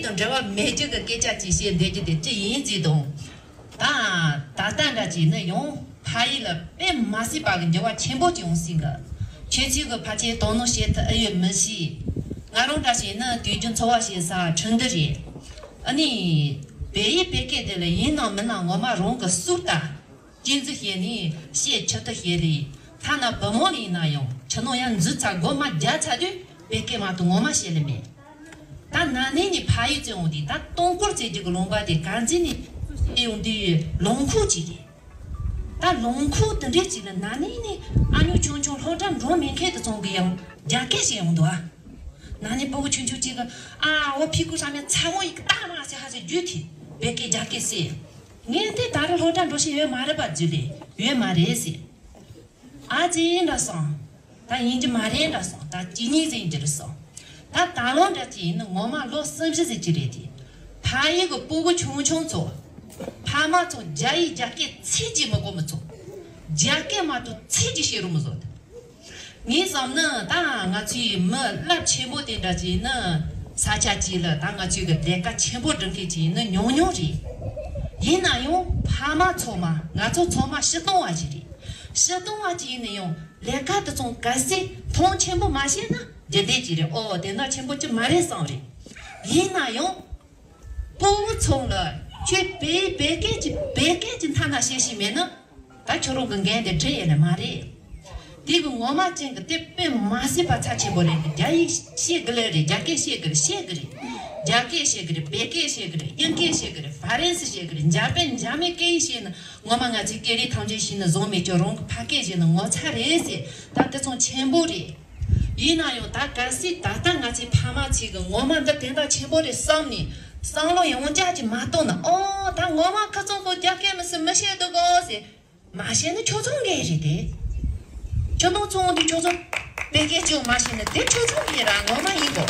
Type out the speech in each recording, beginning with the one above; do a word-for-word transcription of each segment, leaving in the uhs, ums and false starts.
དང་འབྲེལ་བ་མེད་རྒྱུ་གི་སྐད་ཆ་ཅིག་བཤད་བསྡད་རྒྱུ་དེ་ཅི་ཡིན་ཟེར་དང་། ད་ད་ལྟ་འདྲ་ཅིག་ནི་ཡང་ཕ་ཡུལ་ལ་དཔེ་མ་སྲིད་པ་གི་འགྱུར་བ་ཆེན་པོ་ཅིག་ཡོང་སྲིད་གི། ཁྱེད་ཚོས་གི་ཕལ་ཆེར་དོ་སྣང་བྱེད་ཐུབ་ཨེ་ཡོད་མི་ཤེས། ང་རང་འདྲ་ཞིག་ནི་དུས་རྒྱུན་འཚོ་བ་བྱེད་ས་ཁྲིན་ཏུ་རེད། ཨ་ནི་བལ་ཡུལ་བོད་སྐད་དེ་ལ་ཡིན་ནམ་མིན་ནམ་ངོ་མ་རང་གི་སྲོལ་ལྟར་གཅེས་འཛིན་བྱས་ནས་བཤད་ཆོག་ཐུབ་བྱས་ལས། ཐ་ན་བུ་མོ་ལ་ཡིན་ན་ཡང་ཕྱི་ནང་ཡར་འཛུལ་ཚར་སྒོ་མ་བརྒྱབ་ཚར་དུས་བོད་སྐད་མ་གཏོགས་ངོ་མ་བཤད་ལེ་མེད། ད་ན་ནིང་ནས་ཕ་ཡུལ་བཙན་འོང་དུས་ད་སྟོང་སྐོར་བཙལ་རྒྱུ་གི་ལུང་པ་དེ་ག་འཛིན་ནས་ཡོང་དུས་ལུང་ཁུག་ཅིག་རེད། ད་ལུང་ཁུག་དེ་འདྲས་ཅིག་ལ་ན་ནིང་ནས་ཨ་ཉོ་ཆུང་ཆུང་སློབ་གྲྭ་འགྲོ་མེད་མཁན་དེ་ཚོ་གི་ཡང་རྒྱ་སྐད་བཤད་ཡོང་འདུག་ཨ། ན་ནིང་སྤུ་གུ་ཆུང་ཆུང་ཅིག་གི་ཨ་འོ་ཕི་ཀུ་ས་མེད་ཚ་བོ་ཡིག་ཏག་མ་ཟེར་ཧ་ཟེར་རྒྱུ་དེ་བོད་སྐད་རྒྱ་སྐད་བཤད། ངས་འདི་ད་རེས་སློབ་གྲྭ་འགྲོ་ཤེས་ཡོད་མ་རེད་པ་རྒྱུ་ལས་ཡོད་མ་རེད་ཟེར། ཨ་ཙི་འདྲ་སོང་། ད་ཡིན་གྱི་མ་རེད་འདྲ་སོང་། ད་གཅིག་གཉིས་ཟིན་གྱི་རེད་སོང་། ད་ད་ལོ་འདྲ་ཅིག་ཡིན་ནི་ངོ་མ་ལོ་གསུམ་བཞི་ཟིན་གྱི་རེད་དེ། ཕ་ཡུལ་གྱི་སྤུ་གུ་ཆུང་ཆུང་ཚོ། ཕ་མ་ཚོ་རྒྱ་ཡིག་རྒྱ་སྐད་ཚིག་གཅིག་མི་གོ་མི་ཚོ། རྒྱ་སྐད་མ་གཏོགས་ཚིག་གཅིག་བཤད་རུང་མི་བཟོ། ངས་བསམ་ན་ད་ང་ཚོའི་མི་རླབས་ཆེན་པོ་དེ་འདྲ་ཅིག་ཡིན་ན་ས་ཆ་གཅིག་ལ་ད་ང་ཚོའི་གི་ལས་ཀ་ཆེན་པོ་སྒྲུབ་མཁན་ཅིག་ཡིན་ན་ཉུང་ཉུང་རེད། ཡིན་ན་ཡང་ཕ་མ་ཚང་མ་ང་ཚོ་ཚང་མ་ཕྱི་གཏོང་བ་ཞིག་རེད། ཕྱི་གཏོང་བ་ཅིག་ཡིན་ན་ཡང་ལས་ཀ་དེ་ཚོ་གལ་སྲིད་མཐོང་ཆེན་པོ་མ་བྱས་ན་རྒྱུ་འབྲས་ཅིག་རེད། ཨོ་དེ་འདྲ་ཆེན་པོ་ཅིག་མ་རེད་བསམ་རེད། ཡིན་ན་ཡང་སྤུ་གུ་ཚང་ལ་ཁྱོད་བོད་བོད་སྐད་ཀྱི་བོད་སྐད་ཀྱི་མཐའ་ན་བཤད་ཤེས་མེད་ན། ད་ཁྱོད་རང་གི་འགན་དེ་འཁྲི་ཡས་ནི་མ་རེད། དེ་གི་ངོ་མ་ཅན་གི་དེ་དཔེ་མ་སྲིད་པ་ཚབས་ཆེན་པོ་རེད། རྒྱ་ཡིག་ཤེས་གི་ལེ་རེད། རྒྱ་སྐད་ཤེས་གི་རེད། ཤེས་གི་རེད། རྒྱ་སྐད་ཤེས་གི་རེད། བོད་སྐད་ཤེས་གི་རེད། དབྱིན་སྐད་ཤེས་གི་རེད། ཧྥ་རན་སི་ཤེས་གི་རེད། འཇར་པན་འཇར་མན་སྐད་ཡིག་ཤེས་ན་ངོ་མ་ང་ཚོའི་སྐད་རིགས་ཐམས་ཅད་ཤེས་ན་བཟང་མེད་ཀྱང་རང་གི་ཕ་སྐད་ཤེས་ན་ངོ་ཚ་རེད་ཟེར། ད་དེ་ཚོ་ཆེན་པོ་རེད། ཡིན་ན་ཡང་ད་གལ་སྲིད་ད་ལྟ་ང་ཚོའི་ཕ་མ་ཚོས་གི་ངོ་མ་འདི་དེ་འདྲ་ཆེན་པོ་རེད་བསམ་ནས་བསམ་བློ་ཡང་བསྐྱར་གྱིས་མ་གཏོང་ན། ཨོ་ད་ངོ་མ་ཁ་ཚང་པོ་རྒྱ་སྐད་མི་སྲིད་མི་ཤེས་འདུག་གོ་ཟེར། མ་བཤད་ན་ཁྱོད་ཚོ་འགན་རེད་དེ། ཁྱོད་ཚོ་ཚོང་འདི་ཁྱོད་ཚོ་བོད་སྐད་ཅུང་མ་བཤད་ན་དེ་ཁྱོད་ཚོ་འགན་ར་ངོ་མ་ཡིན་གོ།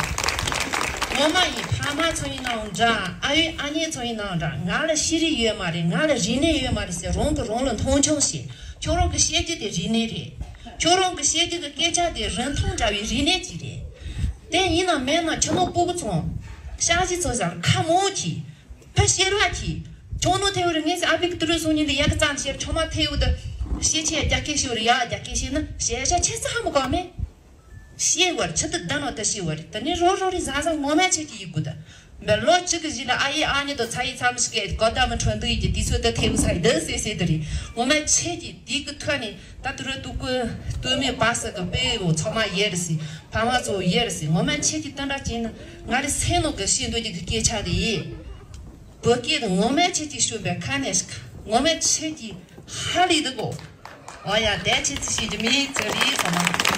ངོ་མ་ཡིན། ཕ་མ་ཚོ་ཡིན་ནའང་འདྲ། ཨ་ཡོད་ཨ་མྱེས་ཚོ་ཡིན་ནའང་འདྲ། ང་ལ་ཤེས་རིག་ཡོད་མ་རེད། ང་ལ་རིག་གནས་ཡོད་མ་རེད་ཟེར་རང་གི་རང་ལ་མཐོང་ཆུང་བྱེད། ཁྱོད་རང་གི་བཤད་རྒྱུ་དེ་རིག་གནས་རེད། ཁྱོད་རང་གི་བཤད་རྒྱུ་གི་སྐད་ཆ་དེ་རིན་ཐང་འདྲ་བའི་རིག་གནས་ཅིག་རེད། དེ་ཡིན་ནམ་མིན་ནམ་ཁྱོད་རང་སྤུ་གུ་ཚོ་ཤ་ཞིག་ཚོ་བཞག་ཁ་མོ་གྱིས། ཕ་ཤེར་བ་གྱིས། ཆུང་ནོ་ཐེའུ་རི་ངས་ཨ་བིག་ཏུ་རུ་སོང་ཉིན་དུ་ཡག་གི་ཙམ་ཤེར་ཆུང་མ་ཐེའུ་དུ་ཤེ་ཆེ་རྒྱ་སྐད་ཤེར་ཡ་རྒྱ་སྐད་ཤེར་ན་ཤེ་ཤ་ཆེ་ས་ཧ་མི་གོ་མེ། ཤེ་བར་ཆུ་དུ་ལྡན་ནོ་ད་ཤེ་བར་ད་ནི་རོ་རོ་རི་ཟ་ཟ་ངོ་མ་ཆེ་གི་ཡི་གུ་ད། མེ་ལོ་གཅིག་གི་གཞི་ལ་ཨ་ཡེ་ཨ་ནི་དུ་ཚ་ཡི་ཚ་མི་ཤི་གེ་གོ་ད་མི་ཁྲོན་དུ་ཡི་གི་དུས་ཚོད་དུ་ཐེའུ་ཚ་ཡི་དུ་སེ་སེ་དུ་རི་ངོ་མ་ཆེ་གི་དུས་ཀྱི་ཐོག་ནས། ད་དུ་རུ་དུ་ཀུ་དུ་མེ་པ་ས་གི་པེ་འོ་ཚང་མ་ཡེ་རི་སི་ཕ་མ་ཚོ་ཡེ་རི་སི་ངོ་མ་ཆེ་གི་ཏན་ར་ཅིན་ང་རི་སེ་ནོ་གི་ཤེ་འདོད་གི་སྐད་ཆ་དེ་ཡེ། བོད་སྐད་དུ་ངོ་མ་ཆེ་གི་ཤོད་པའི་ཁ་ནས་ཤིག་ངོ་མ་ཆེ་གི་ཧ་ལི་དུ་གོ། ཨོ་ཡ་དེ་ཆེ་ཚི་ཤེ་གི་མི་ཚོ་རི་ཚང་མ།